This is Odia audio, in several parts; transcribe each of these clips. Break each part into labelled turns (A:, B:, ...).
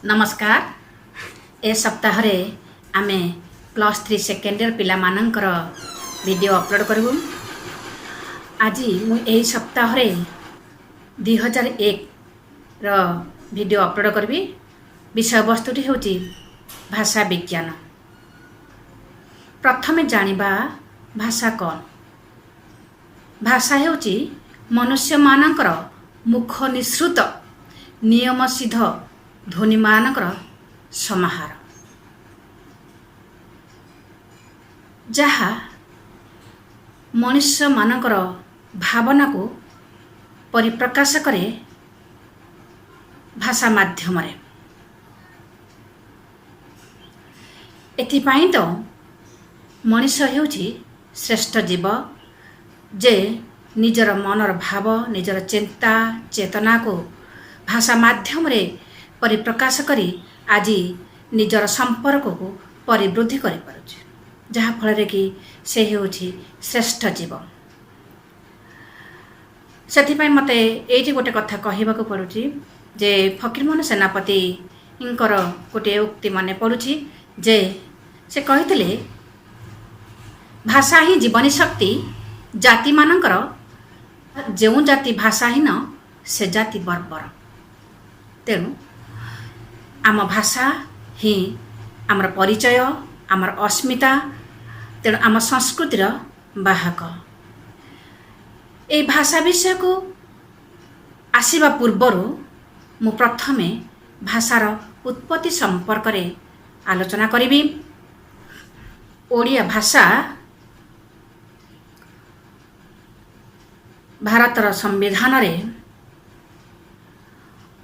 A: ନମସ୍କାର। ଏ ସପ୍ତାହରେ ଆମେ +3 ସେକେଣ୍ଡ ଇୟର୍ ପିଲାମାନଙ୍କର ଭିଡ଼ିଓ ଅପଲୋଡ଼ କରିବୁ। ଆଜି ମୁଁ ଏହି ସପ୍ତାହରେ 2001ର ଭିଡ଼ିଓ ଅପଲୋଡ଼ କରିବି। ବିଷୟବସ୍ତୁଟି ହେଉଛି ଭାଷା ବିଜ୍ଞାନ। ପ୍ରଥମେ ଜାଣିବା ଭାଷା କ'ଣ। ଭାଷା ହେଉଛି ମନୁଷ୍ୟମାନଙ୍କର ମୁଖ ନିଃସୃତ ନିୟମସିଦ୍ଧ ଧ୍ୱନିମାନଙ୍କର ସମାହାର, ଯାହା ମଣିଷମାନଙ୍କର ଭାବନାକୁ ପରିପ୍ରକାଶ କରେ ଭାଷା ମାଧ୍ୟମରେ। ଏଥିପାଇଁ ତ ମଣିଷ ହେଉଛି ଶ୍ରେଷ୍ଠ ଜୀବ ଯେ ନିଜର ମନର ଭାବ, ନିଜର ଚିନ୍ତା ଚେତନାକୁ ଭାଷା ମାଧ୍ୟମରେ ପରିପ୍ରକାଶ କରି ଆଜି ନିଜର ସମ୍ପର୍କକୁ ପରିବୃଦ୍ଧି କରିପାରୁଛି, ଯାହାଫଳରେ କି ସେ ହେଉଛି ଶ୍ରେଷ୍ଠ ଜୀବ। ସେଥିପାଇଁ ମୋତେ ଏଇଠି ଗୋଟେ କଥା କହିବାକୁ ପଡ଼ୁଛି ଯେ ଫକୀରମୋହନ ସେନାପତିଙ୍କର ଗୋଟିଏ ଉକ୍ତି ମନେ ପଡ଼ୁଛି ଯେ ସେ କହିଥିଲେ, ଭାଷା ହିଁ ଜୀବନୀ ଶକ୍ତି ଜାତିମାନଙ୍କର, ଯେଉଁ ଜାତି ଭାଷାହୀନ ସେ ଜାତି ବର୍ବର। ତେଣୁ ଆମ ଭାଷା ହିଁ ଆମର ପରିଚୟ, ଆମର ଅସ୍ମିତା, ତେଣୁ ଆମ ସଂସ୍କୃତିର ବାହକ। ଏହି ଭାଷା ବିଷୟକୁ ଆସିବା ପୂର୍ବରୁ ମୁଁ ପ୍ରଥମେ ଭାଷାର ଉତ୍ପତ୍ତି ସମ୍ପର୍କରେ ଆଲୋଚନା କରିବି। ଓଡ଼ିଆ ଭାଷା ଭାରତର ସମ୍ବିଧାନରେ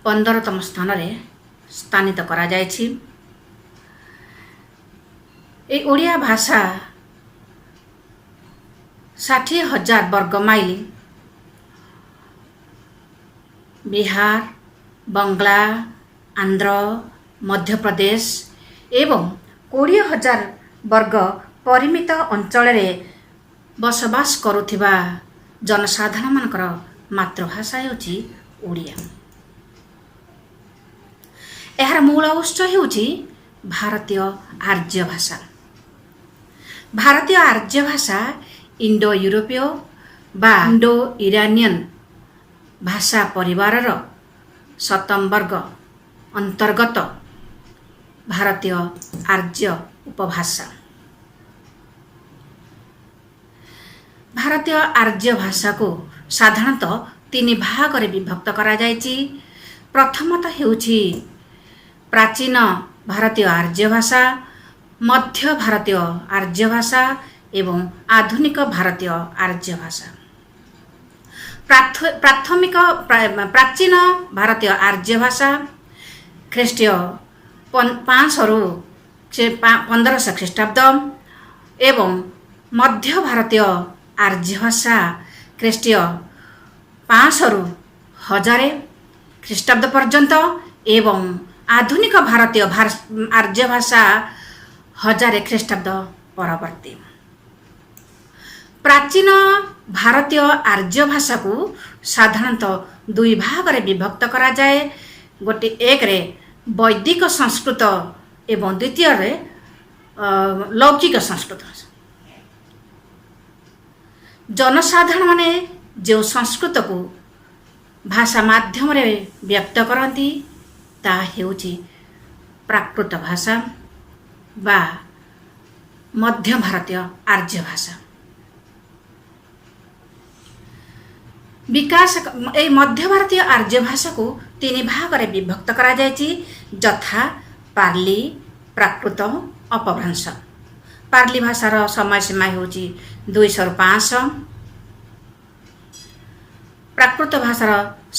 A: 15ତମ ସ୍ଥାନରେ ସ୍ଥାନିତ କରାଯାଇଛି। ଏହି ଓଡ଼ିଆ ଭାଷା 60,000 ବର୍ଗ ମାଇଲ ବିହାର, ବଙ୍ଗଳା, ଆନ୍ଧ୍ର, ମଧ୍ୟପ୍ରଦେଶ ଏବଂ 20,000 ବର୍ଗ ପରିମିତ ଅଞ୍ଚଳରେ ବସବାସ କରୁଥିବା ଜନସାଧାରଣମାନଙ୍କର ମାତୃଭାଷା ହେଉଛି ଓଡ଼ିଆ। ଏହାର ମୂଳ ଉତ୍ସ ହେଉଛି ଭାରତୀୟ ଆର୍ଯ୍ୟ ଭାଷା। ଭାରତୀୟ ଆର୍ଯ୍ୟ ଭାଷା ଇଣ୍ଡୋ ୟୁରୋପୀୟ ବା ଇଣ୍ଡୋ ଇରାନିଆନ୍ ଭାଷା ପରିବାରର ସପ୍ତମ ବର୍ଗ ଅନ୍ତର୍ଗତ ଭାରତୀୟ ଆର୍ଯ୍ୟ ଉପଭାଷା। ଭାରତୀୟ ଆର୍ଯ୍ୟ ଭାଷାକୁ ସାଧାରଣତଃ ତିନି ଭାଗରେ ବିଭକ୍ତ କରାଯାଇଛି। ପ୍ରଥମତଃ ହେଉଛି ପ୍ରାଚୀନ ଭାରତୀୟ ଆର୍ଯ୍ୟ ଭାଷା, ମଧ୍ୟ ଭାରତୀୟ ଆର୍ଯ୍ୟ ଭାଷା ଏବଂ ଆଧୁନିକ ଭାରତୀୟ ଆର୍ଯ୍ୟ ଭାଷା। ପ୍ରାଥମିକ ପ୍ରାଚୀନ ଭାରତୀୟ ଆର୍ଯ୍ୟ ଭାଷା ଖ୍ରୀଷ୍ଟୀୟ 500ରୁ 1500 ଖ୍ରୀଷ୍ଟାବ୍ଦ ଏବଂ ମଧ୍ୟ ଭାରତୀୟ ଆର୍ଯ୍ୟ ଭାଷା ଖ୍ରୀଷ୍ଟୀୟ 500ରୁ 1000 ଖ୍ରୀଷ୍ଟାବ୍ଦ ପର୍ଯ୍ୟନ୍ତ ଏବଂ ଆଧୁନିକ ଭାରତୀୟ ଆର୍ଯ୍ୟ ଭାଷା 1000 ଖ୍ରୀଷ୍ଟାବ୍ଦ ପରବର୍ତ୍ତୀ। ପ୍ରାଚୀନ ଭାରତୀୟ ଆର୍ଯ୍ୟ ଭାଷାକୁ ସାଧାରଣତଃ ଦୁଇ ଭାଗରେ ବିଭକ୍ତ କରାଯାଏ। ଗୋଟିଏ ଏକରେ ବୈଦିକ ସଂସ୍କୃତ ଏବଂ ଦ୍ୱିତୀୟରେ ଲୌକିକ ସଂସ୍କୃତ। ଜନସାଧାରଣମାନେ ଯେଉଁ ସଂସ୍କୃତକୁ ଭାଷା ମାଧ୍ୟମରେ ବ୍ୟକ୍ତ କରନ୍ତି ତାହା ହେଉଛି ପ୍ରାକୃତ ଭାଷା ବା ମଧ୍ୟ ଭାରତୀୟ ଆର୍ଯ୍ୟ ଭାଷା। ବିକାଶ ଏହି ମଧ୍ୟ ଭାରତୀୟ ଆର୍ଯ୍ୟ ଭାଷାକୁ ତିନି ଭାଗରେ ବିଭକ୍ତ କରାଯାଇଛି, ଯଥା ପାର୍ଲି, ପ୍ରାକୃତ, ଅପଭ୍ରଂଶ। ପାର୍ଲି ଭାଷାର ସମୟ ସୀମା ହେଉଛି 200ରୁ 500। ପ୍ରାକୃତ ଭାଷାର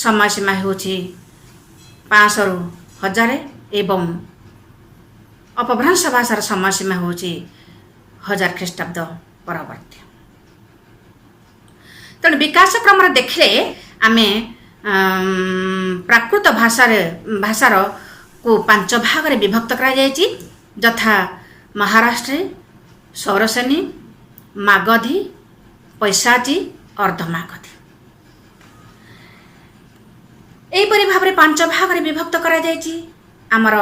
A: ସମୟ ସୀମା ହେଉଛି 500ରୁ 1000 ଏବଂ ଅପଭ୍ରଂଶ ଭାଷାର ସମୟ ସୀମା ହେଉଛି 1000 ଖ୍ରୀଷ୍ଟାବ୍ଦ ପରବର୍ତ୍ତୀ। ତେଣୁ ବିକାଶ କ୍ରମରେ ଦେଖିଲେ ଆମେ ପ୍ରାକୃତ ଭାଷାର କୁ 5 ଭାଗରେ ବିଭକ୍ତ କରାଯାଇଛି, ଯଥା ମହାରାଷ୍ଟ୍ରୀ, ସୌରସେନୀ, ମାଗଧୀ, ପୈଶାଚୀ, ଅର୍ଦ୍ଧମାଗଧୀ। ଏହିପରି ଭାବରେ 5 ଭାଗରେ ବିଭକ୍ତ କରାଯାଇଛି। ଆମର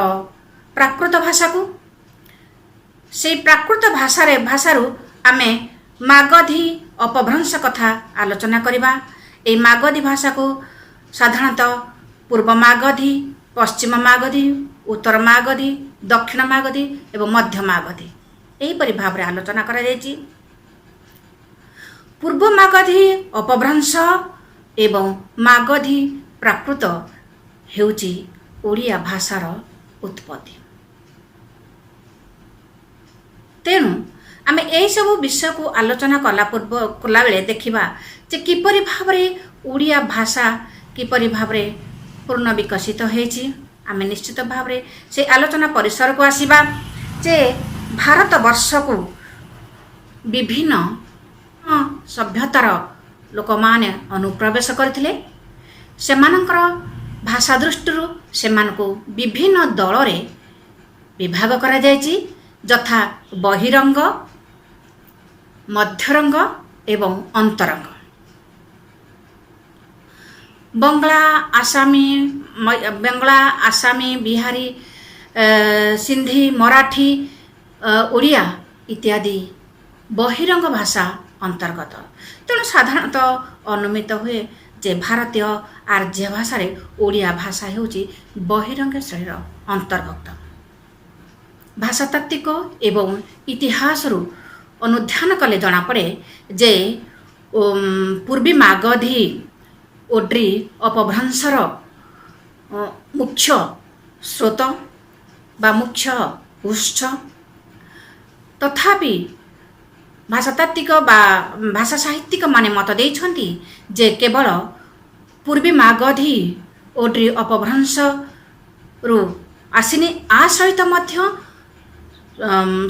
A: ପ୍ରାକୃତ ଭାଷାକୁ। ସେଇ ପ୍ରାକୃତ ଭାଷାରୁ ଆମେ ମାଗଧୀ ଅପଭ୍ରଂଶ କଥା ଆଲୋଚନା କରିବା। ଏଇ ମାଗଧୀ ଭାଷାକୁ ସାଧାରଣତଃ ପୂର୍ବ ମାଗଧୀ, ପଶ୍ଚିମ ମାଗଧୀ, ଉତ୍ତର ମାଗଧୀ, ଦକ୍ଷିଣ ମାଗଧୀ ଏବଂ ମଧ୍ୟ ମାଗଧୀ ଏହିପରି ଭାବରେ ଆଲୋଚନା କରାଯାଇଛି। ପୂର୍ବ ମାଗଧୀ ଅପଭ୍ରଂଶ ଏବଂ ମାଗଧୀ ପ୍ରାକୃତ ହେଉଛି ଓଡ଼ିଆ ଭାଷାର ଉତ୍ପତ୍ତି। ତେଣୁ ଆମେ ଏହିସବୁ ବିଷୟକୁ ଆଲୋଚନା କଲାବେଳେ ଦେଖିବା ଯେ କିପରି ଭାବରେ ଓଡ଼ିଆ ଭାଷା କିପରି ଭାବରେ ପୂର୍ଣ୍ଣ ବିକଶିତ ହେଇଛି। ଆମେ ନିଶ୍ଚିତ ଭାବରେ ସେ ଆଲୋଚନା ପରିସରକୁ ଆସିବା ଯେ ଭାରତବର୍ଷକୁ ବିଭିନ୍ନ ସଭ୍ୟତାର ଲୋକମାନେ ଅନୁପ୍ରବେଶ କରିଥିଲେ। ସେମାନଙ୍କର ଭାଷା ଦୃଷ୍ଟିରୁ ସେମାନଙ୍କୁ ବିଭିନ୍ନ ଦଳରେ ବିଭାଗ କରାଯାଇଛି, ଯଥା ବହିରଙ୍ଗ, ମଧ୍ୟରଙ୍ଗ ଏବଂ ଅନ୍ତରଙ୍ଗ। ବଙ୍ଗଳା, ଆସାମୀ, ବଙ୍ଗଳା, ଆସାମୀ, ବିହାରୀ, ସିନ୍ଧି, ମରାଠୀ, ଓଡ଼ିଆ ଇତ୍ୟାଦି ବହିରଙ୍ଗ ଭାଷା ଅନ୍ତର୍ଗତ। ତେଣୁ ସାଧାରଣତଃ ଅନୁମିତ ହୁଏ ଯେ ଭାରତୀୟ ଆର୍ଯ୍ୟ ଭାଷାରେ ଓଡ଼ିଆ ଭାଷା ହେଉଛି ବହିରଙ୍ଗ ଶ୍ରେଣୀର ଅନ୍ତର୍ଭୁକ୍ତ। ଭାଷାତାତ୍ତ୍ୱିକ ଏବଂ ଇତିହାସରୁ ଅନୁଧ୍ୟାନ କଲେ ଜଣାପଡ଼େ ଯେ ପୂର୍ବୀ ମାଗଧୀ ଓଡ୍ରି ଅପଭ୍ରଂଶର ମୁଖ୍ୟ ସ୍ରୋତ ବା ମୁଖ୍ୟ ଉତ୍ସ। ତଥାପି ଭାଷାତାତ୍ତ୍ୱିକ ବା ଭାଷା ସାହିତ୍ୟିକ ମାନେ ମତ ଦେଇଛନ୍ତି ଯେ କେବଳ ପୂର୍ବୀ ମାଗଧୀ ଓଡ୍ରି ଅପଭ୍ରଂଶରୁ ଆସିନି, ଆ ସହିତ ମଧ୍ୟ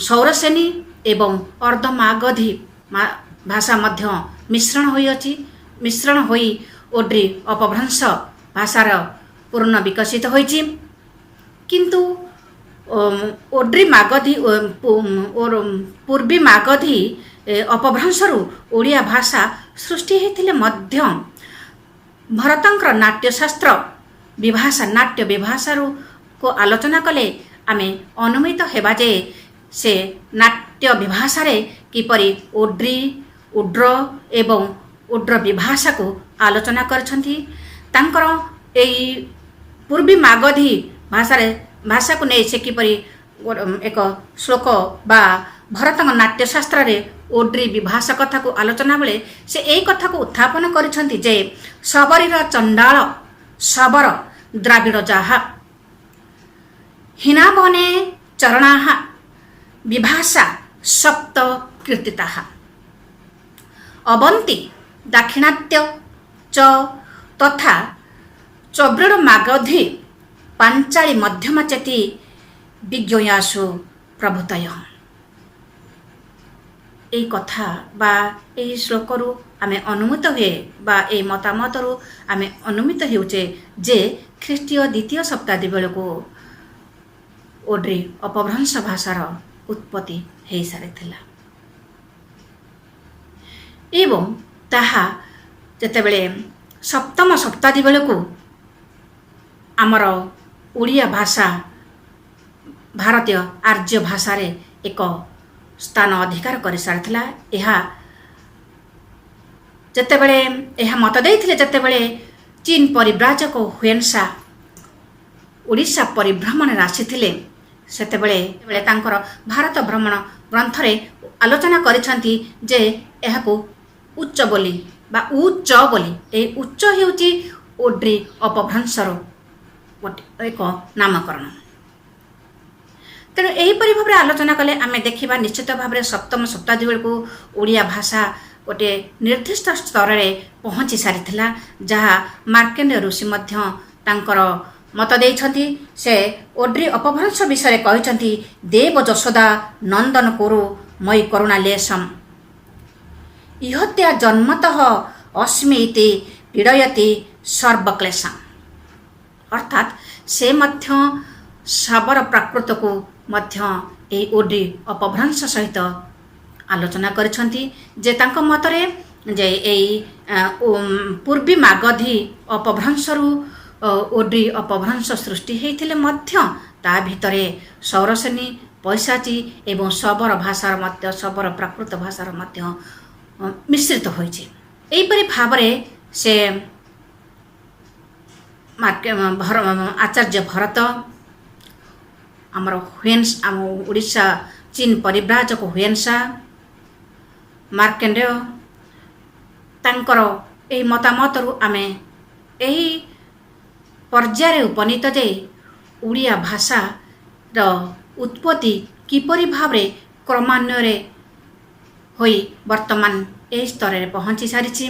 A: ସୌରସେନୀ ଏବଂ ଅର୍ଦ୍ଧମାଗଧୀ ଭାଷା ମଧ୍ୟ ମିଶ୍ରଣ ହୋଇଅଛି। ମିଶ୍ରଣ ହୋଇ ଓଡ୍ରି ଅପଭ୍ରଂଶ ଭାଷାର ପୂର୍ଣ୍ଣ ବିକଶିତ ହୋଇଛି। କିନ୍ତୁ ଓଡ୍ରି ମାଗଧୀ, ପୂର୍ବୀ ମାଗଧୀ ଅପଭ୍ରଂଶରୁ ଓଡ଼ିଆ ଭାଷା ସୃଷ୍ଟି ହୋଇଥିଲେ ମଧ୍ୟ ଭରତଙ୍କର ନାଟ୍ୟଶାସ୍ତ୍ର ବିଭାଷା, ନାଟ୍ୟ ବିଭାଷାରୁ ଆଲୋଚନା କଲେ ଆମେ ଅନୁମିତ ହେବା ଯେ ସେ ନାଟ୍ୟ ବିଭାଷାରେ କିପରି ଓଡ୍ରି, ଉଡ୍ର ଏବଂ ଉଡ୍ର ବିଭାଷାକୁ ଆଲୋଚନା କରିଛନ୍ତି। ତାଙ୍କର ଏଇ ପୂର୍ବୀ ମାଗଧୀ ଭାଷାକୁ ନେଇ ସେ କିପରି ଏକ ଶ୍ଲୋକ ବା ଭରତଙ୍କ ନାଟ୍ୟଶାସ୍ତ୍ରରେ ଓଡ୍ରି ବିଭାଷା କଥାକୁ ଆଲୋଚନା ବେଳେ ସେ ଏଇ କଥାକୁ ଉତ୍ଥାପନ କରିଛନ୍ତି ଯେ ଶବରୀର ଚଣ୍ଡାଳ ଶବର ଦ୍ରାବିଡ଼ ଯାହା ହୀନାବନେ ଚରଣାହା ବିଭାଷା ସପ୍ତ କୀର୍ତ୍ତିତାହା ଅବନ୍ତୀ ଦାକ୍ଷିଣାତ୍ୟ ଚ ତଥା ଚବ୍ରିଡ଼ ମାଗଧୀ ପାଞ୍ଚାଳି ମଧ୍ୟମା ଚେତି ବିଜ୍ଞୟାସୁ ପ୍ରଭୃତୟ। ଏଇ କଥା ବା ଏହି ଶ୍ଲୋକରୁ ଆମେ ଅନୁମିତ ହୁଏ ବା ଏଇ ମତାମତରୁ ଆମେ ଅନୁମିତ ହେଉଛେ ଯେ ଖ୍ରୀଷ୍ଟୀୟ ଦ୍ୱିତୀୟ ଶତାବ୍ଦୀ ବେଳକୁ ଓଡ୍ରି ଅପଭ୍ରଂଶ ଭାଷାର ଉତ୍ପତ୍ତି ହୋଇସାରିଥିଲା ଏବଂ ତାହା ଯେତେବେଳେ ସପ୍ତମ ଶତାବ୍ଦୀ ବେଳକୁ ଆମର ଓଡ଼ିଆ ଭାଷା ଭାରତୀୟ ଆର୍ଯ୍ୟ ଭାଷାରେ ଏକ ସ୍ଥାନ ଅଧିକାର କରିସାରିଥିଲା। ଏହା ଯେତେବେଳେ ଏହା ମତ ଦେଇଥିଲେ, ଯେତେବେଳେ ଚୀନ ପରିବ୍ରାଜକ ହୁଏନସା ଓଡ଼ିଶା ପରିଭ୍ରମଣରେ ଆସିଥିଲେ, ସେତେବେଳେ ତାଙ୍କର ଭାରତ ଭ୍ରମଣ ଗ୍ରନ୍ଥରେ ଆଲୋଚନା କରିଛନ୍ତି ଯେ ଏହାକୁ ଉଚ୍ଚ ବୋଲି ବା ଉଚ୍ଚ ବୋଲି। ଏହି ଉଚ୍ଚ ହେଉଛି ଓଡ୍ରି ଅପଭ୍ରଂଶର ଗୋଟେ ଏକ ନାମକରଣ। ତେଣୁ ଏହିପରି ଭାବରେ ଆଲୋଚନା କଲେ ଆମେ ଦେଖିବା ନିଶ୍ଚିତ ଭାବରେ ସପ୍ତମ ଶତାବ୍ଦୀ ବେଳକୁ ଓଡ଼ିଆ ଭାଷା ଗୋଟିଏ ନିର୍ଦ୍ଦିଷ୍ଟ ସ୍ତରରେ ପହଞ୍ଚି ସାରିଥିଲା, ଯାହା ମାର୍କେଣ୍ଡ ଋଷି ମଧ୍ୟ ତାଙ୍କର ମତ ଦେଇଛନ୍ତି। ସେ ଓଡ୍ରି ଅପଭ୍ରଂଶ ବିଷୟରେ କହିଛନ୍ତି, ଦେବ ଯଶୋଦା ନନ୍ଦନ କୁରୁ ମୟି କରୁଣା ଲେଶମ୍ ଇହତ୍ୟା ଜନ୍ମତଃ ଅସ୍ମି ଇତି ପୀଡ଼ୟତି ସର୍ବକ୍ଲେଶମ୍। ଅର୍ଥାତ୍ ସେ ମଧ୍ୟ ଶବର ପ୍ରାକୃତକୁ ମଧ୍ୟ ଏହି ଓଡ୍ରି ଅପଭ୍ରଂଶ ସହିତ ଆଲୋଚନା କରିଛନ୍ତି ଯେ ତାଙ୍କ ମତରେ ଯେ ଏଇ ପୂର୍ବୀ ମାଗଧୀ ଅପଭ୍ରଂଶରୁ ଓଡ୍ରି ଅପଭ୍ରଂଶ ସୃଷ୍ଟି ହେଇଥିଲେ ମଧ୍ୟ ତା ଭିତରେ ସୌରସେନୀ, ପୈଶାଚୀ ଏବଂ ଶବର ଭାଷାର ମଧ୍ୟ, ଶବର ପ୍ରାକୃତ ଭାଷାର ମଧ୍ୟ ମିଶ୍ରିତ ହୋଇଛି। ଏହିପରି ଭାବରେ ସେ ଆଚାର୍ଯ୍ୟ ଭରତ, ଆମର ହୁଏନ୍ସ, ଆମ ଓଡ଼ିଶା ଚୀନ ପରିବ୍ରାଜକ ହୁଏନ୍ସା, ମାର୍କେଣ୍ଡେୟ, ତାଙ୍କର ଏହି ମତାମତରୁ ଆମେ ଏହି ପର୍ଯ୍ୟାୟରେ ଉପନୀତ ଯେ ଓଡ଼ିଆ ଭାଷାର ଉତ୍ପତ୍ତି କିପରି ଭାବରେ କ୍ରମାନ୍ୱୟରେ ହୋଇ ବର୍ତ୍ତମାନ ଏହି ସ୍ତରରେ ପହଞ୍ଚି ସାରିଛି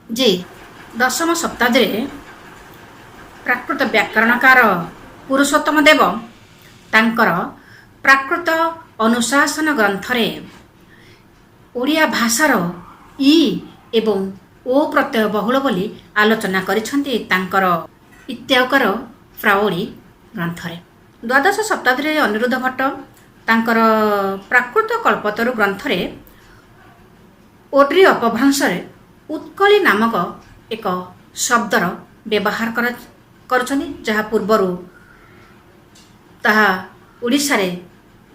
A: ଯେ ଦଶମ ଶତାବ୍ଦୀରେ ପ୍ରାକୃତ ବ୍ୟାକରଣକାର ପୁରୁଷୋତ୍ତମ ଦେବ ତାଙ୍କର ପ୍ରାକୃତ ଅନୁଶାସନ ଗ୍ରନ୍ଥରେ ଓଡ଼ିଆ ଭାଷାର ଇ ଏବଂ ଓ ପ୍ରତ୍ୟୟ ବହୁଳ ବୋଲି ଆଲୋଚନା କରିଛନ୍ତି ତାଙ୍କର ଇତ୍ୟାକାର ପ୍ରାଉଡ଼ି ଗ୍ରନ୍ଥରେ। ଦ୍ୱାଦଶ ଶତାବ୍ଦୀରେ ଅନିରୁଦ୍ଧ ଭଟ୍ଟ ତାଙ୍କର ପ୍ରାକୃତ କଳ୍ପତରୁ ଗ୍ରନ୍ଥରେ ଓଡ୍ରି ଅପଭ୍ରଂଶରେ ଉତ୍କଳୀ ନାମକ ଏକ ଶବ୍ଦର ବ୍ୟବହାର କରୁଛନ୍ତି, ଯାହା ପୂର୍ବରୁ ତାହା ଓଡ଼ିଶାରେ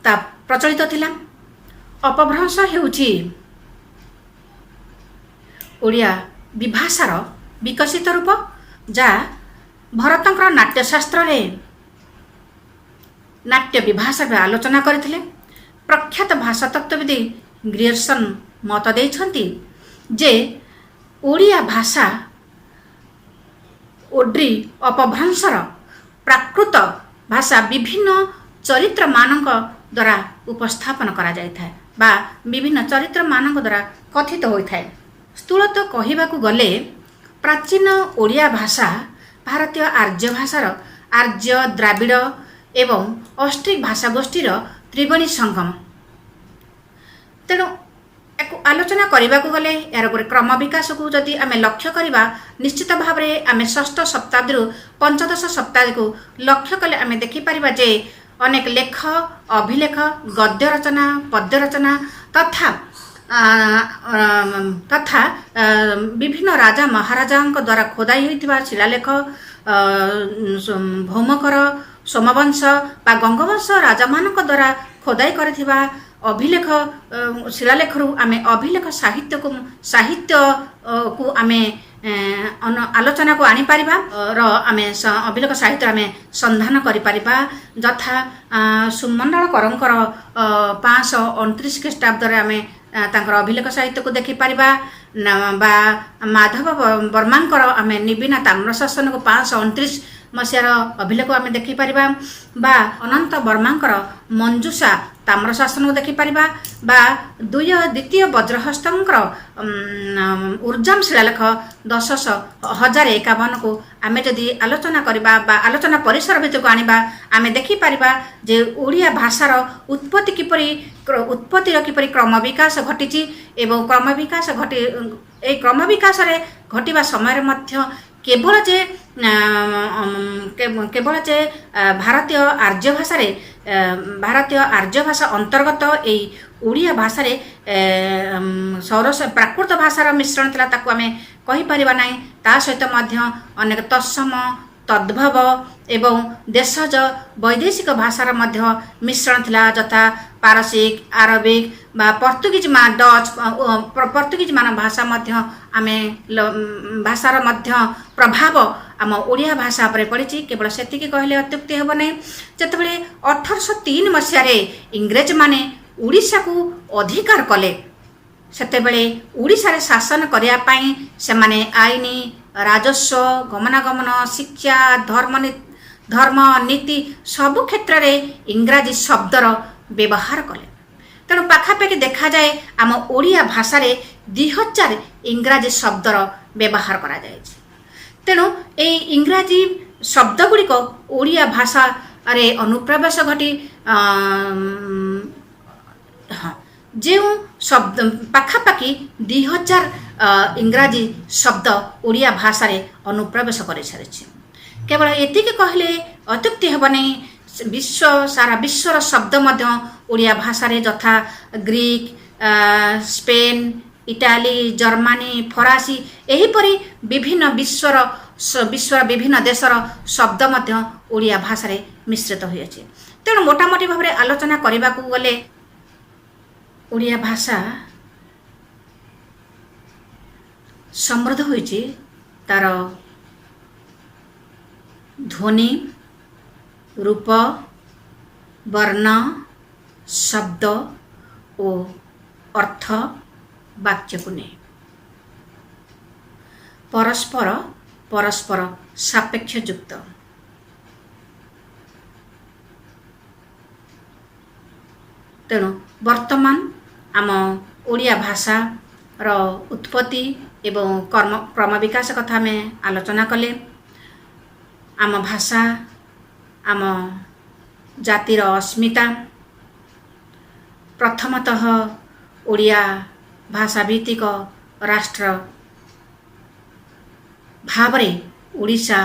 A: ତା ପ୍ରଚଳିତ ଥିଲା। ଅପଭ୍ରଂଶ ହେଉଛି ଓଡ଼ିଆ ବିଭାଷାର ବିକଶିତ ରୂପ, ଯାହା ଭରତଙ୍କର ନାଟ୍ୟଶାସ୍ତ୍ରରେ ନାଟ୍ୟ ବିଭାଷାରେ ଆଲୋଚନା କରିଥିଲେ। ପ୍ରଖ୍ୟାତ ଭାଷାତତ୍ତ୍ୱବିଦ ଗ୍ରିୟର୍ସନ୍ ମତ ଦେଇଛନ୍ତି ଯେ ଓଡ଼ିଆ ଭାଷା ଓଡ୍ରି ଅପଭ୍ରଂଶର ପ୍ରାକୃତ ଭାଷା ବିଭିନ୍ନ ଚରିତ୍ରମାନଙ୍କ ଦ୍ୱାରା ଉପସ୍ଥାପନ କରାଯାଇଥାଏ ବା ବିଭିନ୍ନ ଚରିତ୍ରମାନଙ୍କ ଦ୍ୱାରା କଥିତ ହୋଇଥାଏ। ସ୍ଥୂଳତଃ କହିବାକୁ ଗଲେ ପ୍ରାଚୀନ ଓଡ଼ିଆ ଭାଷା ଭାରତୀୟ ଆର୍ଯ୍ୟ ଭାଷାର ଆର୍ଯ୍ୟ, ଦ୍ରାବିଡ଼ ଏବଂ ଅଷ୍ଟ୍ରିକ୍ ଭାଷା ଗୋଷ୍ଠୀର ତ୍ରିବେଣୀ ସଙ୍ଗମ। ତେଣୁ ଏହାକୁ ଆଲୋଚନା କରିବାକୁ ଗଲେ ଏହାର ଗୋଟେ କ୍ରମ ବିକାଶକୁ ଯଦି ଆମେ ଲକ୍ଷ୍ୟ କରିବା, ନିଶ୍ଚିତ ଭାବରେ ଆମେ ଷଷ୍ଠ ଶତାବ୍ଦୀରୁ ପଞ୍ଚଦଶ ଶତାବ୍ଦୀକୁ ଲକ୍ଷ୍ୟ କଲେ ଆମେ ଦେଖିପାରିବା ଯେ ଅନେକ ଲେଖ, ଅଭିଲେଖ, ଗଦ୍ୟ ରଚନା, ପଦ୍ୟ ରଚନା ତଥା ବିଭିନ୍ନ ରାଜା ମହାରାଜାଙ୍କ ଦ୍ୱାରା ଖୋଦାଇ ହୋଇଥିବା ଶିଳାଲେଖ, ଭୌମକର, ସୋମବଂଶ ବା ଗଙ୍ଗବଂଶ ରାଜାମାନଙ୍କ ଦ୍ୱାରା ଖୋଦାଇ କରିଥିବା ଅଭିଲେଖ, ଶିଳାଲେଖରୁ ଆମେ ଅଭିଲେଖ ସାହିତ୍ୟକୁ ଆମେ ଆଲୋଚନାକୁ ଆଣିପାରିବା ର ଆମେ ଅଭିଲେଖ ସାହିତ୍ୟ ଆମେ ସନ୍ଧାନ କରିପାରିବା। ଯଥା ସୁମଣ୍ଡଳ କରଙ୍କର 529 ଖ୍ରୀଷ୍ଟାବ୍ଦରେ ଆମେ ତାଙ୍କର ଅଭିଲେଖ ସାହିତ୍ୟକୁ ଦେଖିପାରିବା ବା ମାଧବ ବର୍ମାଙ୍କର ଆମେ ନିବିନା ତାମ୍ରଶାସନକୁ 529 ମସିହାର ଅଭିଲେଖ ଆମେ ଦେଖିପାରିବା, ବା ଅନନ୍ତ ବର୍ମାଙ୍କର ମଞ୍ଜୁଷା ତାମ୍ରଶାସନକୁ ଦେଖିପାରିବା, ବା ଦ୍ୱିତୀୟ ବଜ୍ରହସ୍ତଙ୍କର ଉର୍ଜାମ ଶିଳାଲେଖ 1051କୁ ଆମେ ଯଦି ଆଲୋଚନା କରିବା ବା ଆଲୋଚନା ପରିସର ଭିତରକୁ ଆଣିବା, ଆମେ ଦେଖିପାରିବା ଯେ ଓଡ଼ିଆ ଭାଷାର ଉତ୍ପତ୍ତି କିପରି, ଉତ୍ପତ୍ତିର କିପରି କ୍ରମ ବିକାଶ ଘଟିଛି ଏବଂ କ୍ରମ ବିକାଶ ଘଟି ଏହି କ୍ରମ ବିକାଶରେ ଘଟିବା ସମୟରେ ମଧ୍ୟ କେବଳ ଯେ ଭାରତୀୟ ଆର୍ଯ୍ୟ ଭାଷାରେ, ଭାରତୀୟ ଆର୍ଯ୍ୟ ଭାଷା ଅନ୍ତର୍ଗତ ଏଇ ଓଡ଼ିଆ ଭାଷାରେ ସୌର ପ୍ରାକୃତ ଭାଷାର ମିଶ୍ରଣ ଥିଲା, ତାକୁ ଆମେ କହିପାରିବା ନାହିଁ। ତା ସହିତ ମଧ୍ୟ ଅନେକ ତତ୍ସମ, ତଦ୍ଭବ ଏବଂ ଦେଶଜ ବୈଦେଶିକ ଭାଷାର ମଧ୍ୟ ମିଶ୍ରଣ ଥିଲା, ଯଥା ପାରସିକ, ଆରବିକ ବା ପର୍ତ୍ତୁଗୀଜ ମା ଡଚ୍, ପର୍ତ୍ତୁଗୀଜ ମାନ ଭାଷା ମଧ୍ୟ ଆମେ ଭାଷାର ମଧ୍ୟ ପ୍ରଭାବ ଆମ ଓଡ଼ିଆ ଭାଷା ଉପରେ ପଡ଼ିଛି। କେବଳ ସେତିକି କହିଲେ ଅତ୍ୟୁକ୍ତି ହେବ ନାହିଁ। ଯେତେବେଳେ 1803 ମସିହାରେ ଇଂରେଜମାନେ ଓଡ଼ିଶାକୁ ଅଧିକାର କଲେ, ସେତେବେଳେ ଓଡ଼ିଶାରେ ଶାସନ କରିବା ପାଇଁ ସେମାନେ ଆଇନ, ରାଜସ୍ୱ, ଗମନାଗମନ, ଶିକ୍ଷା, ଧର୍ମ ନୀତି ସବୁ କ୍ଷେତ୍ରରେ ଇଂରାଜୀ ଶବ୍ଦର ବ୍ୟବହାର କଲେ। ତେଣୁ ପାଖାପାଖି ଦେଖାଯାଏ ଆମ ଓଡ଼ିଆ ଭାଷାରେ 2000 ଇଂରାଜୀ ଶବ୍ଦର ବ୍ୟବହାର କରାଯାଇଛି। ତେଣୁ ଏଇ ଇଂରାଜୀ ଶବ୍ଦ ଗୁଡ଼ିକ ଓଡ଼ିଆ ଭାଷାରେ ଅନୁପ୍ରବେଶ ଘଟି, ହଁ, ଯେଉଁ ଶବ୍ଦ ପାଖାପାଖି 2000 ଇଂରାଜୀ ଶବ୍ଦ ଓଡ଼ିଆ ଭାଷାରେ ଅନୁପ୍ରବେଶ କରିସାରିଛି। କେବଳ ଏତିକି କହିଲେ ଅତ୍ୟୁକ୍ତି ହେବ ନାହିଁ। ସାରା ବିଶ୍ୱର ଶବ୍ଦ ମଧ୍ୟ ଓଡ଼ିଆ ଭାଷାରେ, ଯଥା ଗ୍ରୀକ୍, ସ୍ପେନ୍, ଇଟାଲୀ, ଜର୍ମାନୀ, ଫରାସୀ ଏହିପରି ବିଭିନ୍ନ ବିଶ୍ୱର ବିଭିନ୍ନ ଦେଶର ଶବ୍ଦ ମଧ୍ୟ ଓଡ଼ିଆ ଭାଷାରେ ମିଶ୍ରିତ ହୋଇଅଛି। ତେଣୁ ମୋଟାମୋଟି ଭାବରେ ଆଲୋଚନା କରିବାକୁ ଗଲେ ଓଡ଼ିଆ ଭାଷା ସମୃଦ୍ଧ ହୋଇଛି ତାର ଧ୍ୱନି, ରୂପ, ବର୍ଣ୍ଣ, ଶବ୍ଦ ଓ ଅର୍ଥ ବାକ୍ୟକୁ ନେଇ ପରସ୍ପର ପରସ୍ପର ସାପେକ୍ଷ ଯୁକ୍ତ। ତେଣୁ ବର୍ତ୍ତମାନ ଆମ ଓଡ଼ିଆ ଭାଷାର ଉତ୍ପତ୍ତି ଏବଂ କ୍ରମ ବିକାଶ କଥା ଆମେ ଆଲୋଚନା କଲେ। ଆମ ଭାଷା ଆମ ଜାତିର ଅସ୍ମିତା। ପ୍ରଥମତଃ ଓଡ଼ିଆ ଭାଷାଭିତ୍ତିକ ରାଷ୍ଟ୍ର ଭାବରେ ଓଡ଼ିଶା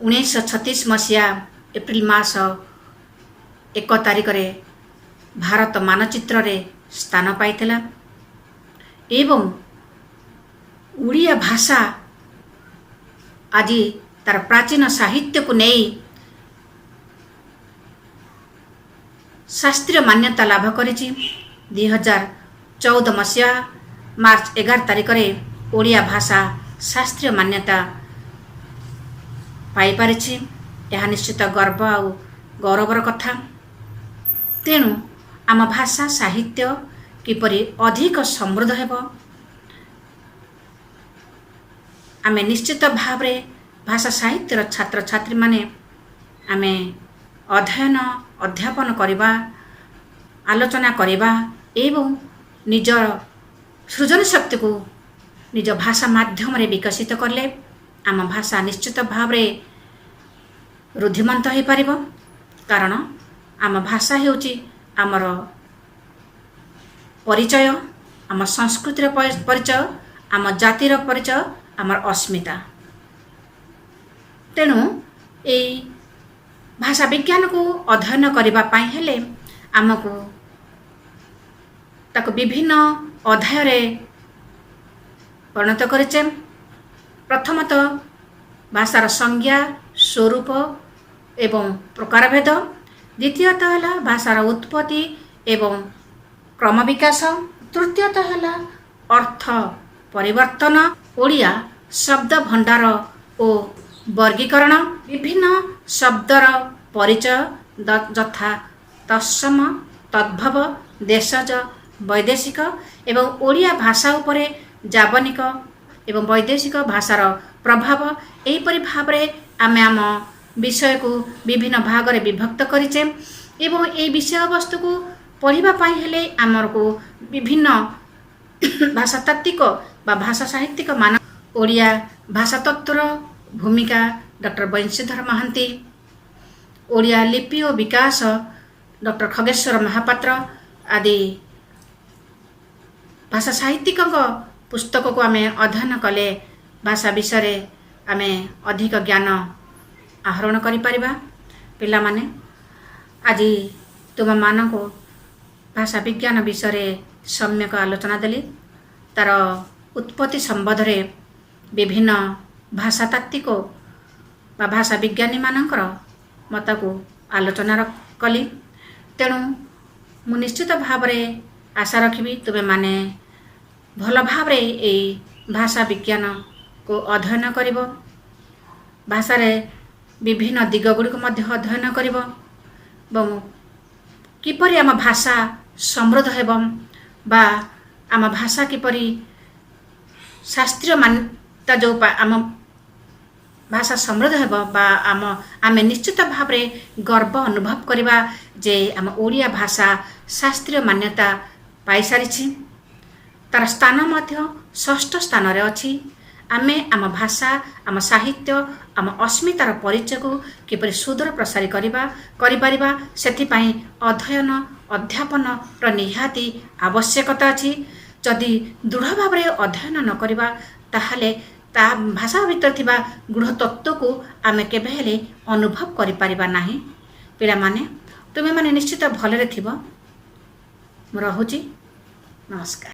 A: 1936 ମସିହା ଏପ୍ରିଲ ମାସ 1 ତାରିଖରେ ଭାରତ ମାନଚିତ୍ରରେ ସ୍ଥାନ ପାଇଥିଲା ଏବଂ ଓଡ଼ିଆ ଭାଷା ଆଜି ତାର ପ୍ରାଚୀନ ସାହିତ୍ୟକୁ ନେଇ ଶାସ୍ତ୍ରୀୟ ମାନ୍ୟତା ଲାଭ କରିଛି। 2014 ମସିହା ମାର୍ଚ୍ଚ 11 ତାରିଖରେ ଓଡ଼ିଆ ଭାଷା ଶାସ୍ତ୍ରୀୟ ମାନ୍ୟତା ପାଇପାରିଛି। ଏହା ନିଶ୍ଚିତ ଗର୍ବ ଆଉ ଗୌରବର କଥା। ତେଣୁ ଆମ ଭାଷା ସାହିତ୍ୟ କିପରି ଅଧିକ ସମୃଦ୍ଧ ହେବ, ଆମେ ନିଶ୍ଚିତ ଭାବରେ ଭାଷା ସାହିତ୍ୟର ଛାତ୍ରଛାତ୍ରୀମାନେ ଆମେ ଅଧ୍ୟୟନ ଅଧ୍ୟାପନ କରିବା, ଆଲୋଚନା କରିବା ଏବଂ ନିଜ ସୃଜନ ଶକ୍ତିକୁ ନିଜ ଭାଷା ମାଧ୍ୟମରେ ବିକଶିତ କଲେ ଆମ ଭାଷା ନିଶ୍ଚିତ ଭାବରେ ରୁଦ୍ଧିମନ୍ତ ହୋଇପାରିବ। କାରଣ ଆମ ଭାଷା ହେଉଛି ଆମର ପରିଚୟ, ଆମ ସଂସ୍କୃତିର ପରିଚୟ, ଆମ ଜାତିର ପରିଚୟ, ଆମର ଅସ୍ମିତା। ତେଣୁ ଏଇ ଭାଷା ବିଜ୍ଞାନକୁ ଅଧ୍ୟୟନ କରିବା ପାଇଁ ହେଲେ ଆମକୁ ତାକୁ ବିଭିନ୍ନ ଅଧ୍ୟାୟରେ ପରିଣତ କରିଛେ। ପ୍ରଥମତଃ ଭାଷାର ସଂଜ୍ଞା, ସ୍ୱରୂପ ଏବଂ ପ୍ରକାରଭେଦ। ଦ୍ୱିତୀୟତଃ ହେଲା ଭାଷାର ଉତ୍ପତ୍ତି ଏବଂ କ୍ରମ ବିକାଶ। ତୃତୀୟତଃ ହେଲା ଅର୍ଥ ପରିବର୍ତ୍ତନ, ଓଡ଼ିଆ ଶବ୍ଦ ଭଣ୍ଡାର ଓ ବର୍ଗୀକରଣ, ବିଭିନ୍ନ ଶବ୍ଦର ପରିଚୟ ଯଥା ତତ୍ସମ, ତଦ୍ଭବ, ଦେଶଜ, ବୈଦେଶିକ ଏବଂ ଓଡ଼ିଆ ଭାଷା ଉପରେ ଯାବନିକ ଏବଂ ବୈଦେଶିକ ଭାଷାର ପ୍ରଭାବ। ଏହିପରି ଭାବରେ ଆମେ ଆମ ବିଷୟକୁ ବିଭିନ୍ନ ଭାଗରେ ବିଭକ୍ତ କରିଛେ ଏବଂ ଏହି ବିଷୟବସ୍ତୁକୁ ପଢ଼ିବା ପାଇଁ ହେଲେ ଆମକୁ ବିଭିନ୍ନ ଭାଷାତାତ୍ତ୍ୱିକ ବା ଭାଷା ସାହିତ୍ୟିକ ମାନ ଓଡ଼ିଆ ଭାଷାତତ୍ତ୍ୱର ଭୂମିକା ଡକ୍ଟର ବଂଶୀଧର ମହାନ୍ତି, ଓଡ଼ିଆ ଲିପି ଓ ବିକାଶ ଡକ୍ଟର ଖଗେଶ୍ୱର ମହାପାତ୍ର ଆଦି ଭାଷା ସାହିତ୍ୟିକଙ୍କ ପୁସ୍ତକକୁ ଆମେ ଅଧ୍ୟୟନ କଲେ ଭାଷା ବିଷୟରେ ଆମେ ଅଧିକ ଜ୍ଞାନ ଆହରଣ କରିପାରିବା। ପିଲାମାନେ, ଆଜି ତୁମମାନଙ୍କୁ ଭାଷା ବିଜ୍ଞାନ ବିଷୟରେ ସମ୍ୟକ ଆଲୋଚନା ଦେଲି। ତାର ଉତ୍ପତ୍ତି ସମ୍ବନ୍ଧରେ ବିଭିନ୍ନ ଭାଷାତାତ୍ତ୍ୱିକ ବା ଭାଷା ବିଜ୍ଞାନୀମାନଙ୍କର ମତକୁ ଆଲୋଚନା କଲି। ତେଣୁ ମୁଁ ନିଶ୍ଚିତ ଭାବରେ ଆଶା ରଖିବି ତୁମେମାନେ ଭଲ ଭାବରେ ଏଇ ଭାଷା ବିଜ୍ଞାନକୁ ଅଧ୍ୟୟନ କରିବ, ଭାଷାରେ ବିଭିନ୍ନ ଦିଗ ଗୁଡ଼ିକୁ ମଧ୍ୟ ଅଧ୍ୟୟନ କରିବ ଏବଂ କିପରି ଆମ ଭାଷା ସମୃଦ୍ଧ ହେବ ବା ଆମ ଭାଷା କିପରି ଶାସ୍ତ୍ରୀୟ ମାନ୍ୟତା ଯେଉଁ ଆମ ଭାଷା ସମୃଦ୍ଧ ହେବ ବା ଆମେ ନିଶ୍ଚିତ ଭାବରେ ଗର୍ବ ଅନୁଭବ କରିବା ଯେ ଆମ ଓଡ଼ିଆ ଭାଷା ଶାସ୍ତ୍ରୀୟ ମାନ୍ୟତା ପାଇସାରିଛି, ତାର ସ୍ଥାନ ମଧ୍ୟ ଷଷ୍ଠ ସ୍ଥାନରେ ଅଛି। ଆମେ ଆମ ଭାଷା, ଆମ ସାହିତ୍ୟ, ଆମ ଅସ୍ମିତାର ପରିଚୟକୁ କିପରି ସୁଦୂର ପ୍ରସାରୀ କରିପାରିବା ସେଥିପାଇଁ ଅଧ୍ୟୟନ ଅଧ୍ୟାପନର ନିହାତି ଆବଶ୍ୟକତା ଅଛି। ଯଦି ଦୃଢ଼ ଭାବରେ ଅଧ୍ୟୟନ ନ କରିବା ତାହେଲେ ତା ଭାଷା ଭିତରେ ଥିବା ଗୂଢ଼ ତତ୍ତ୍ୱକୁ ଆମେ କେବେ ହେଲେ ଅନୁଭବ କରିପାରିବା ନାହିଁ। ପିଲାମାନେ, ତୁମେମାନେ ନିଶ୍ଚିତ ଭଲରେ ଥିବ। ମୁଁ ରହୁଛି, ନମସ୍କାର।